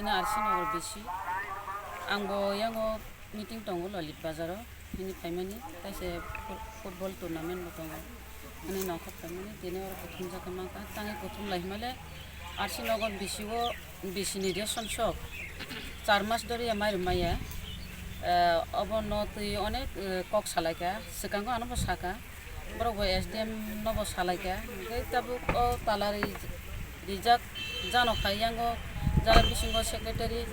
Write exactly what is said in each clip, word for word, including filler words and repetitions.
Ini R C Nagar B C. Ang bo yango meeting tongo Lalit Bazar o. Hini phaimani, taise fu-, football tournament bo tongo. Hini nongkhor phaimani, tini oro kuthum jaka mangkha. Tangwi kuthum lai himale, R C Nagar B C o, B C ni ration shop. Char mas doriya mairum maya. Eh, obo no twi onek, eh, kok salaikha. Swkango ano bo saka. Borok bo S D M no bo salaikha. Hingke tabuk o talari rijak jano khai yango jara bisingo secretary,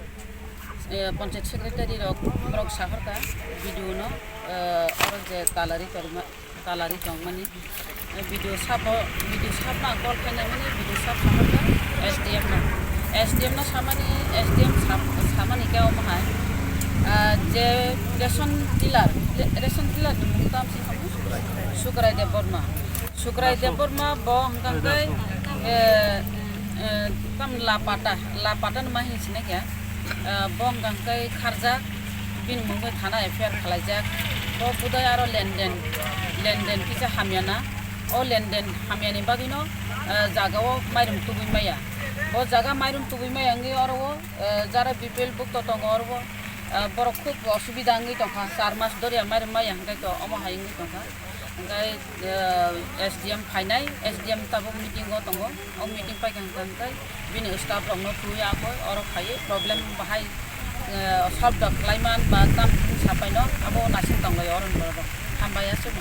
eh, panchayat secretary rok borok sahorkha B D O no, eh, oro je talari tongma, talari tongmani, eh, B D O sabo, B D O sab no ang call khainai mani B D O sab sahorkha S D M no, S D M no samani, S D M sam-, samani khe omo hai, ah, je ration dealer, ration dealer ni mung tamo se Sukrai Debbarma. Sukrai Debbarma bo hwnkha khe, eh, eh, tam Lapata, Lapata ni ma hinwi sinai khe, eh, bo hwnkha khe kharjak, bini mung bai thana F I R khalaijak. Bo budai aro lenden, lenden kisa hamya na. O lenden hamya ni bagwi no, eh, jaga o mairum tubui maya. Bo jaga mairum tubui maya wngwi oro o, eh, jara B P L bukto tongo oro o, eh, borok khub osubida wngwi tongkha. Char mas doriya mairum maya hwnkhe to omo hai wngwi tongkha. Hwnkhe, eh, S D M phainai, S D M tabuk meeting o tongo. O meeting paikha hwnkhe bini staff rokno twiwi akoi oro phaiwi problem bahai, eh, solve da khlaiman ba tam sapaino abo naising tonglaio oro borok. Hambai aswk.